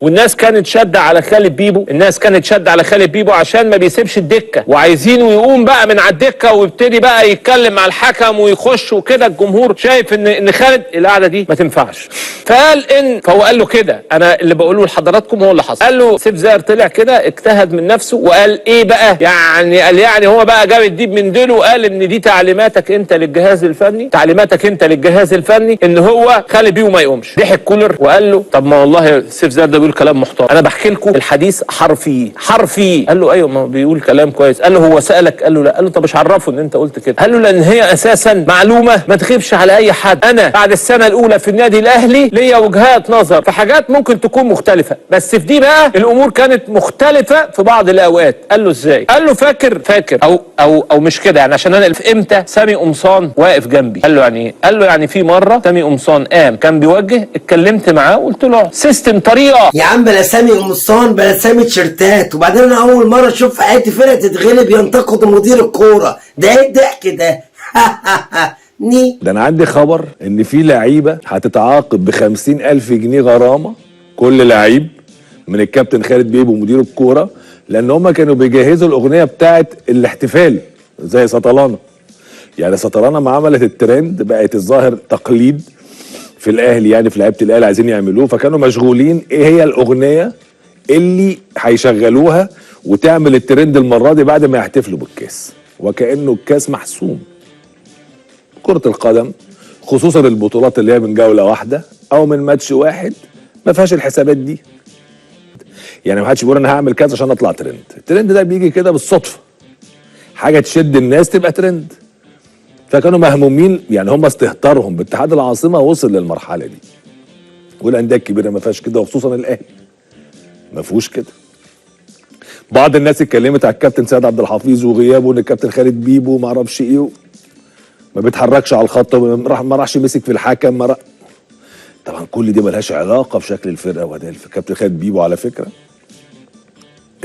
والناس كانت شاده على خالد بيبو، الناس كانت شاده على خالد بيبو عشان ما بيسيبش الدكة، وعايزينه يقوم بقى من على الدكة ويبتدي بقى يتكلم مع الحكم ويخش وكده. الجمهور شايف ان خالد القعدة دي ما تنفعش، فقال ان فهو قال له كده، انا اللي بقوله لحضراتكم هو اللي حصل. قال له سيف زاهر طلع كده اجتهد من نفسه وقال ايه بقى، يعني قال يعني هو بقى جاب الديب من ديله وقال ان دي تعليماتك انت للجهاز الفني، تعليماتك انت للجهاز الفني ان هو خالد بيبو ما يقومش. ضحك كولر وقال له طب ما والله سيف زاهر ده بيقول كلام محترم، انا بحكي لكم الحديث حرفي حرفي. قال له ايوه ما بيقول كلام كويس. قال له هو سالك؟ قال له لا. قال له طب مش عرفه ان انت قلت كده؟ قال له لان هي اساسا معلومة ما تخيبش على اي حد، انا بعد السنة الاولى في النادي الاهلي ليا وجهات نظر في حاجات ممكن تكون مختلفة، بس في دي بقى الامور كانت مختلفة في بعض الاوقات. قال له ازاي؟ قال له فاكر او او او مش كده يعني، عشان انا في امتى سامي قمصان واقف جنبي. قال له يعني ايه؟ قال له يعني في مرة سامي قمصان قام كان بيوجه، اتكلمت معاه وقلت له system طريقه. يا عم بلا سامي قمصان بلا سامي تيشيرتات. وبعدين انا اول مرة اشوف في حياتي فرقه تتغلب ينتقد مدير الكورة، ده ايه الضحك ده؟ ني ده انا عندي خبر ان في لعيبة هتتعاقب ب50,000 جنيه غرامة كل لعيب من الكابتن خالد بيبو مدير الكورة، لان هم كانوا بيجهزوا الاغنية بتاعت الاحتفال زي سطلانه. يعني سطلانه ما عملت الترند بقت الظاهر تقليد في الاهلي، يعني في لعيبة الاهلي عايزين يعملوه، فكانوا مشغولين ايه هي الاغنية اللي هيشغلوها وتعمل الترند المرة دي بعد ما يحتفلوا بالكاس، وكانه الكاس محسوم. كرة القدم خصوصا البطولات اللي هي من جولة واحدة أو من ماتش واحد ما فيهاش الحسابات دي. يعني ما حدش بيقول أنا هعمل كذا عشان أطلع ترند، الترند ده بيجي كده بالصدفة، حاجة تشد الناس تبقى ترند. فكانوا مهمومين، يعني هم استهتارهم باتحاد العاصمة وصل للمرحلة دي. والأندية الكبيرة ما فيهاش كده، وخصوصا الأهلي ما فيهوش كده. بعض الناس اتكلمت على الكابتن سيد عبد الحفيظ وغيابه، ان الكابتن خالد بيبو ما اعرفش ايه، ما بيتحركش على الخط، ما راحش مسك في الحكم، ما راح. طبعا كل دي ملهاش علاقة بشكل الفرقة واداء الكابتن خالد بيبو. على فكرة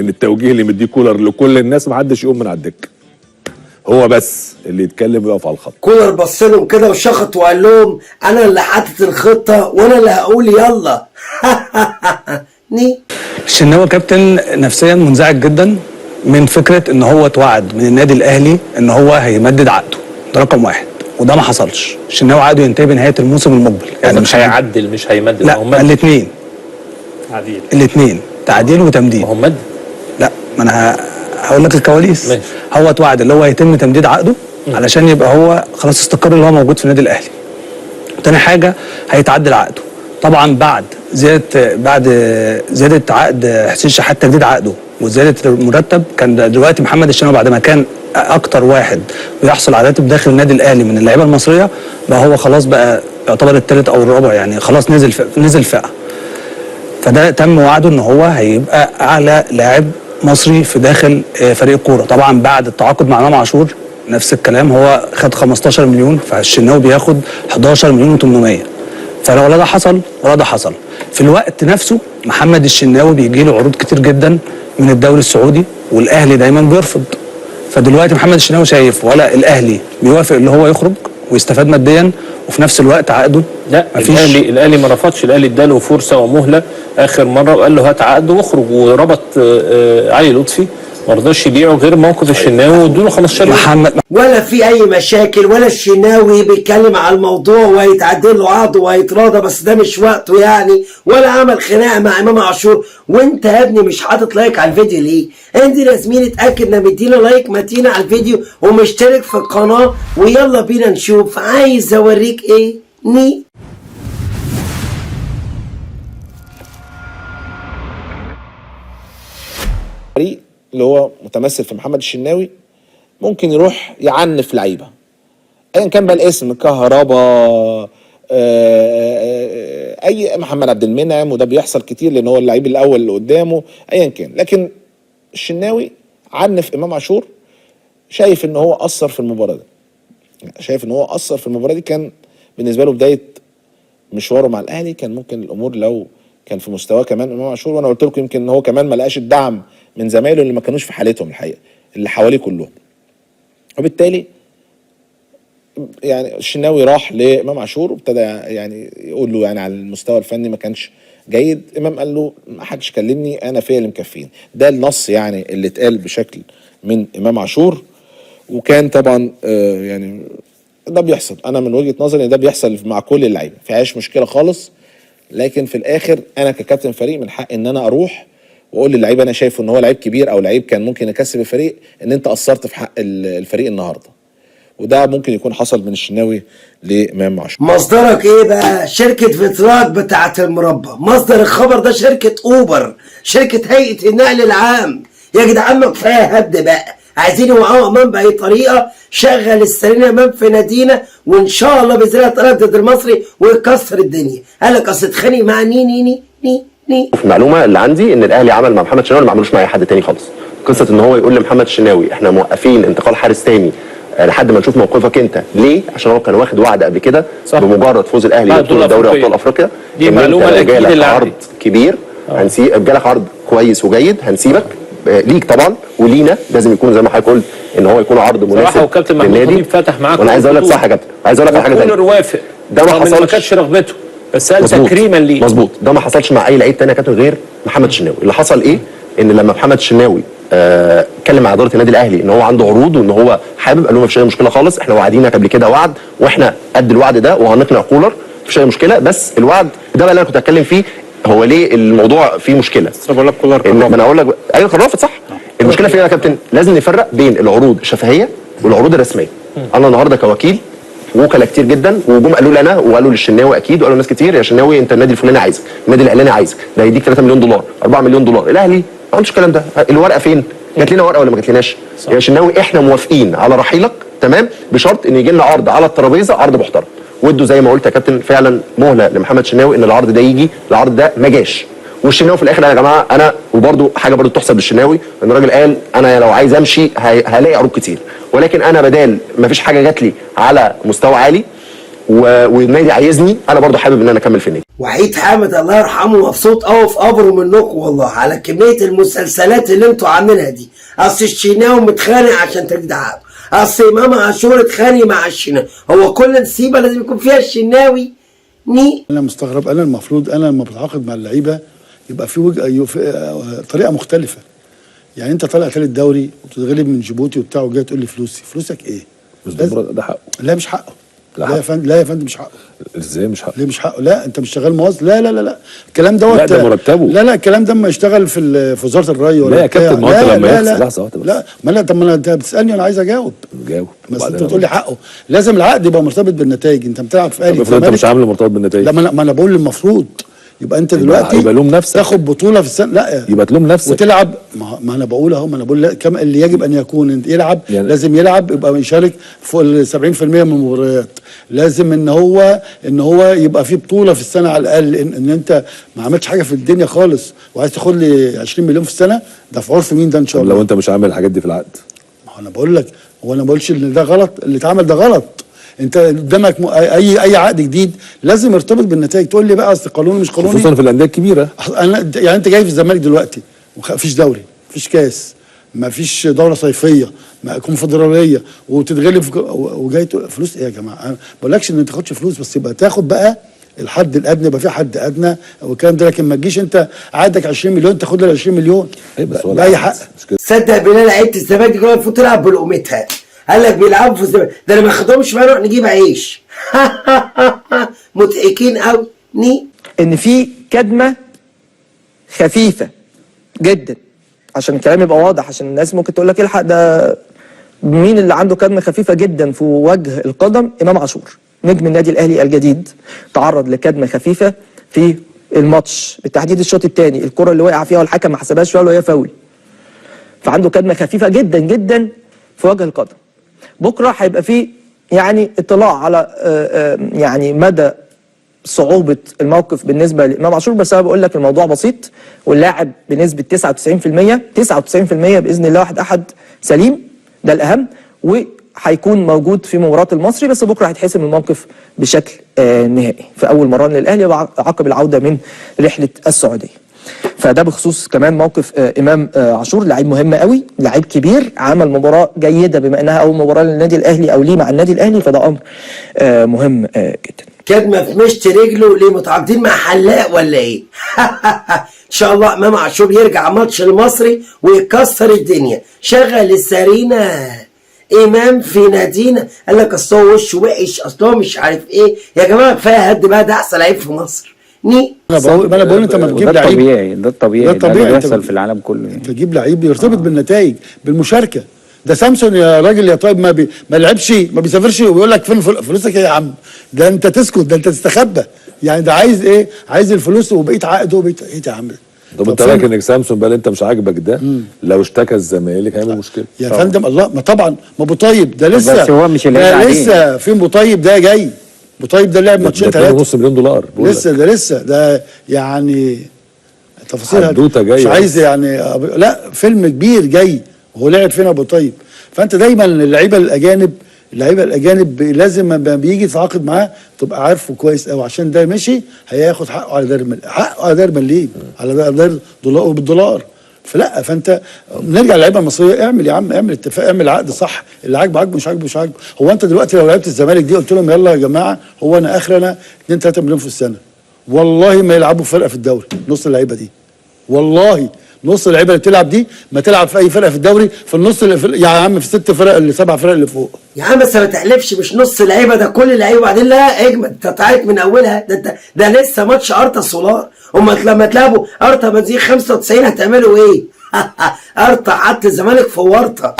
ان التوجيه اللي مديه كولر لكل الناس ما حدش يقوم من على الدكة، هو بس اللي يتكلم ويقف على الخط. كولر بص لهم كده وشخط وقال لهم انا اللي حاطط الخطة وانا اللي هقول يلا. ني الشناوي كابتن نفسيا منزعج جدا من فكرة ان هو اتوعد من النادي الاهلي ان هو هيمدد عقده، ده رقم واحد، وده ما حصلش. الشناوي عقده ينتهي بنهاية الموسم المقبل، يعني مش هيعدل مش هيمدد. لا الاثنين تعديل، الاثنين تعديل وتمديد. ما هو مدد. لا ما انا هقول لك الكواليس. ماشي. هو اتوعد اللي هو هيتم تمديد عقده علشان يبقى هو خلاص استقر اللي هو موجود في النادي الاهلي. تاني حاجة هيتعدل عقده طبعا بعد زيادة عقد حسين شحات، تجديد عقده وزيادة المرتب. كان دلوقتي محمد الشناوي بعد ما كان اكتر واحد بيحصل على راتب داخل النادي الاهلي من اللعيبة المصرية، بقى هو خلاص بقى يعتبر الثالث او الرابع، يعني خلاص نزل فئة. فده تم وعده ان هو هيبقى اعلى لاعب مصري في داخل فريق الكورة. طبعا بعد التعاقد مع امام عاشور نفس الكلام، هو خد 15 مليون، فالشناوي بياخد 11 مليون و800. فلو لا ده حصل ولا ده حصل. في الوقت نفسه محمد الشناوي بيجي له عروض كتير جدا من الدوري السعودي، والاهلي دايما بيرفض. فدلوقتي محمد الشناوي شايف ولا الاهلي بيوافق اللي هو يخرج ويستفاد ماديا، وفي نفس الوقت عقده لا. الاهلي ما رفضش، الاهلي اداله فرصة ومهله اخر مرة وقال له هات عقده واخرج، وربط علي لطفي ما رضاش يبيعه غير موقف الشناوي وادوا له 15 محمد. ولا في اي مشاكل، ولا الشناوي بيتكلم على الموضوع وهيتعدل له عقده وهيتراضى، بس ده مش وقته يعني، ولا عمل خناقه مع امام عاشور. وانت يا ابني مش حاطط like على الفيديو ليه؟ انزل يا زميلي اتاكد ان مدينا like متينة على الفيديو ومشترك في القناة، ويلا بينا نشوف عايز اوريك ايه. ني فريق اللي هو متمثل في محمد الشناوي ممكن يروح يعنف لعيبة ايا كان بقى الاسم، كهربا، اي محمد عبد المنعم، وده بيحصل كتير لان هو اللعيب الاول اللي قدامه ايا كان. لكن الشناوي عنف امام عاشور، شايف ان هو اثر في المباراة دي، شايف ان هو اثر في المباراة دي. كان بالنسبة له بداية مشواره مع الاهلي، كان ممكن الامور لو كان في مستواه كمان امام عاشور، وانا قلت لكم يمكن ان هو كمان ما لقاش الدعم من زمايله اللي ما كانوش في حالتهم الحقيقة اللي حواليه كلهم، وبالتالي يعني الشناوي راح لامام عاشور وابتدى يعني يقول له يعني على المستوى الفني ما كانش جيد. امام قال له ما حدش كلمني، انا فيا اللي مكفيني. ده النص يعني اللي اتقال بشكل من امام عاشور. وكان طبعا يعني ده بيحصل، انا من وجهه نظري ان ده بيحصل مع كل اللعيبة، ما فيهاش مشكلة خالص. لكن في الاخر انا ككابتن فريق من حقي ان انا اروح واقول للعيب انا شايفه ان هو لعيب كبير او لعيب كان ممكن يكسب الفريق، ان انت قصرت في حق الفريق النهارده. وده ممكن يكون حصل من الشناوي لامام عاشور. مصدرك ايه بقى؟ شركة فيتراك بتاعت المربى. مصدر الخبر ده شركة اوبر، شركة هيئة النقل العام. يا جدعان ما كفاية هبد بقى، عايزين يوقعوا امام بأي طريقة. شغل السرير امام في نادينا، وان شاء الله باذن الله تعالى ضد المصري ويكسر الدنيا. قال لك اصل اتخانق مع ني ني ني ني ني. المعلومة اللي عندي ان الاهلي عمل مع محمد الشناوي ما عملوش مع اي حد تاني خالص. قصة ان هو يقول لمحمد الشناوي احنا موقفين انتقال حارس تاني لحد ما نشوف موقفك انت، ليه؟ عشان هو كان واخد وعد قبل كده بمجرد فوز الاهلي ببطولة دوري ابطال افريقيا دي معلومة لو الاكيد جالك اللي عرض كبير هنسيب، جالك عرض كويس وجيد هنسيبك ليك طبعا ولينا، لازم يكون زي ما حضرتك قلت ان هو يكون عرض مناسب صراحة. وكابتن محمود خطيب فتح معاك، وانا عايز اقول لك صح يا كابتن، عايز اقول لك على حاجة ثانية. وافق، ده ما حصلش، ما كانتش رغبته بس قال تكريما ليه. مظبوط، ده ما حصلش مع اي لعيب تاني يا كابتن غير محمد الشناوي. اللي حصل ايه؟ ان لما محمد الشناوي اتكلم مع ادارة النادي الاهلي ان هو عنده عروض وان هو حابب، قالوا له مفيش اي مشكلة خالص، احنا وعدينك قبل كده وعد واحنا قد الوعد ده وهنقنع كولر، مفيش اي مشكلة. بس الوعد ده بقى اللي انا كنت هتكلم فيه، هو ليه الموضوع فيه مشكلة؟ بس انا بقول لك كولر كان ما انا اقول لك ايوه كان رافض صح. المشكلة فين يا كابتن؟ لازم نفرق بين العروض الشفهيه والعروض الرسمية. انا النهارده كوكيل وكلاء كتير جدا وجم قالوا لي انا وقالوا للشناوي اكيد وقالوا لناس كتير، يا شناوي انت النادي الفلاني عايزك، النادي العلاني عايزك، ده هيديك 3 مليون دولار، 4 مليون دولار. الاهلي ما عندوش الكلام ده. الورقة فين؟ جات لنا ورقة ولا ما جاتلناش؟ يا شناوي احنا موافقين على رحيلك تمام، بشرط ان يجي لنا عرض على الترابيزة، عرض محترم. وادوا زي ما قلت يا كابتن فعلا مهله لمحمد شناوي ان العرض ده يجي، العرض ده ما جاش. والشناوي في الاخر يا جماعة انا، وبرده حاجة برده تحسب للشناوي، ان الراجل قال انا لو عايز امشي هلاقي عروض كتير، ولكن انا بدال ما فيش حاجة جات لي على مستوى عالي والنادي عايزني، انا برده حابب ان انا اكمل في النادي. وحيد حامد الله يرحمه مبسوط قوي في قبره منكم والله على كمية المسلسلات اللي انتوا عاملينها دي. اصل الشناوي متخانق عشان تجديد عقده، اصل امام عاشور اتخانق مع الشناوي، هو كل نسيبه لازم يكون فيها الشناوي ني. انا مستغرب، انا المفروض انا لما بتعاقد مع اللعيبة يبقى في وجه طريقه مختلفة. يعني انت طالع ثالث دوري وبتتغلب من جيبوتي وبتاع وجاي تقول لي فلوسي، فلوسك ايه؟ بس ده حقه. لا مش حقه. لا يا فندم، لا يا فندم مش حقه. ازاي مش حقه؟ ليه مش حقه؟ لا انت مش شغال موظف. لا لا لا لا الكلام دوت، لا ده مرتبه. لا لا الكلام ده اما يشتغل في وزارة الري ولا لا يا كابتن، ما انت لما يخسر لحظة واحدة بس. لا ما لا طب ما انت بتسالني وانا عايز اجاوب. جاوب. بس انت بتقول لي حقه، لازم العقد يبقى مرتبط بالنتائج. انت بتلعب في اهلي، طب انت مش عامله مرتبط بالنتائج. لا ما انا بقول المفروض يبقى انت دلوقتي يبقى لوم نفسك، تاخد بطوله في السنة، لا يبقى تلوم نفسك وتلعب. ما انا بقول اهو، ما انا بقول كم اللي يجب ان يكون انت يلعب يعني لازم يلعب، يبقى يشارك فوق ال 70% من المباريات، لازم ان هو يبقى في بطوله في السنة على الاقل. ان انت ما عملتش حاجة في الدنيا خالص وعايز تاخد لي 20 مليون في السنة، ده في عرف مين ده ان شاء الله؟ لو انت مش عامل الحاجات دي في العقد. ما انا بقول لك، هو انا ما بقولش ان ده غلط، اللي اتعمل ده غلط. انت قدامك اي عقد جديد لازم يرتبط بالنتائج. تقول لي بقى اصل قانوني مش قانوني، خصوصا في الاندية الكبيرة. انا يعني انت جاي في الزمالك دلوقتي مفيش دوري، مفيش كاس، مفيش دوره صيفية، ما كونفدراليه، وتتغلب وجاي فلوس ايه يا جماعة؟ انا ما بقولكش ان انت تاخدش فلوس، بس يبقى تاخد بقى الحد الادنى، يبقى في حد ادنى والكلام ده. لكن ما تجيش انت عندك 20 مليون تاخد لك 20 مليون باي حق. صدق بالله لعيبة الزمالك دي المفروض تلعب بلقمتها. قال لك بيلعبوا في الزمالك، ده انا ما اخدهمش بقى نروح نجيب عيش. مضحكين قوي. ني ان في كدمه خفيفة جدا، عشان الكلام يبقى واضح، عشان الناس ممكن تقول لك الحق ده مين اللي عنده كدمه خفيفة جدا في وجه القدم؟ امام عاشور نجم النادي الاهلي الجديد تعرض لكدمه خفيفة في الماتش، بالتحديد الشوط الثاني، الكره اللي وقع فيها والحكم ما حسبهاش فاول وهي فاول، فعنده كدمه خفيفة جدا جدا في وجه القدم. بكره هيبقى فيه يعني اطلاع على يعني مدى صعوبة الموقف بالنسبة لامام عاشور، بس انا بقول لك الموضوع بسيط، واللاعب بنسبة 99% 99% باذن الله واحد احد سليم، ده الاهم، وهيكون موجود في مباراة المصري. بس بكره هيتحسم الموقف بشكل نهائي في اول مران للاهلي عقب العودة من رحله السعودية. فده بخصوص كمان موقف امام عاشور، لعيب مهم قوي، لعيب كبير، عمل مباراة جيدة بما انها اول مباراة للنادي الاهلي او ليه مع النادي الاهلي، فده امر مهم جدا. كدمه في مشط رجله ليه؟ متعاقدين مع حلاق ولا ايه؟ ان شاء الله امام عاشور يرجع ماتش المصري ويكسر الدنيا. شغل السارينا امام في نادينا، قال لك اصل هو وشه وحش، اصل هو مش عارف ايه. يا جماعة كفاية هد بقى، ده احسن لعيب في مصر. ني انا بقول انت ما تجيب ده لعيب، الطبيعي، ده الطبيعي، ده ده الطبيعي. اللي انت بيحصل في العالم كله يعني. تجيب لعيب يرتبط بالنتائج بالمشاركة. ده سامسون يا راجل يا طيب ما لعبش، ما بيسافرش، وبيقول لك فين فلوسك يا عم؟ ده انت تسكت، ده انت تستخبى يعني. ده عايز ايه؟ عايز الفلوس وبقيت عقده وبقيت ايه يا عم؟ طب انت فين؟ رايك ان سامسون بقى اللي انت مش عاجبك ده لو اشتكى الزمالك هيعمل مشكلة؟ يا فندم الله، ما طبعا، ما ابو طيب ده لسه، بس هو مش اللي ده هيبقى عليه. لسه فين ابو طيب ده جاي؟ ابو طيب ده لعب ماتشين ثلاثة، 2.5 مليون دولار بقول لك. لسه ده، لسه ده يعني تفاصيل حدوتة جاية. مش عايز يعني لا فيلم كبير جاي، وهو لعب فين ابو طيب؟ فانت دايما اللعيبة الاجانب، اللعيبة الاجانب لازم لما بيجي تتعاقد معاه تبقى عارفه كويس قوي، عشان ده مشي هياخد حقه على داير حقه على داير مليم، على داير دولار وبالدولار. فلا، فانت نرجع للعيبة المصرية، اعمل يا عم، اعمل اتفاق، اعمل عقد صح، اللي عاجبه عاجبه، مش عاجبه مش عاجبه. هو انت دلوقتي لو لعيبة الزمالك دي قلت لهم يلا يا جماعة هو انا اخر انا 2 3 مليون في السنة، والله ما يلعبوا فرقه في الدوري نص اللعيبة دي، والله نص اللعيبة اللي بتلعب دي ما تلعب في اي فرقه في الدوري في النص اللي في يا عم في 6 فرق اللي 7 فرق اللي فوق. يا عم بس ما تحلفش، مش نص لعيبة ده كل لعيبة. وبعدين لا اجمد، انت طلعت من اولها، ده انت ده لسه ماتش ارتا سولار، اما لما تلعبوا ارتا بنزين 95 هتعملوا ايه؟ ارتا حط الزمالك في ورطة.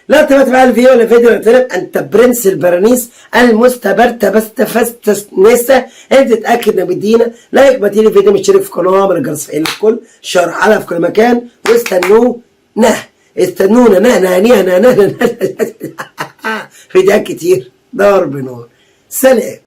لا تبقى بقى الفيديو ولا فيديو ولا فيلم، انت برنس البرانيس المستبرتة بس تفست نسا. انت تتاكد ان بدينا like، ما تيجي الفيديو، مشترك في القناة، اعمل الجرس في الكل، share حلقة في كل مكان، واستنوه نه استنونا نه نه نه نه نه. فيديوهات كتير ضرب نار. سلام.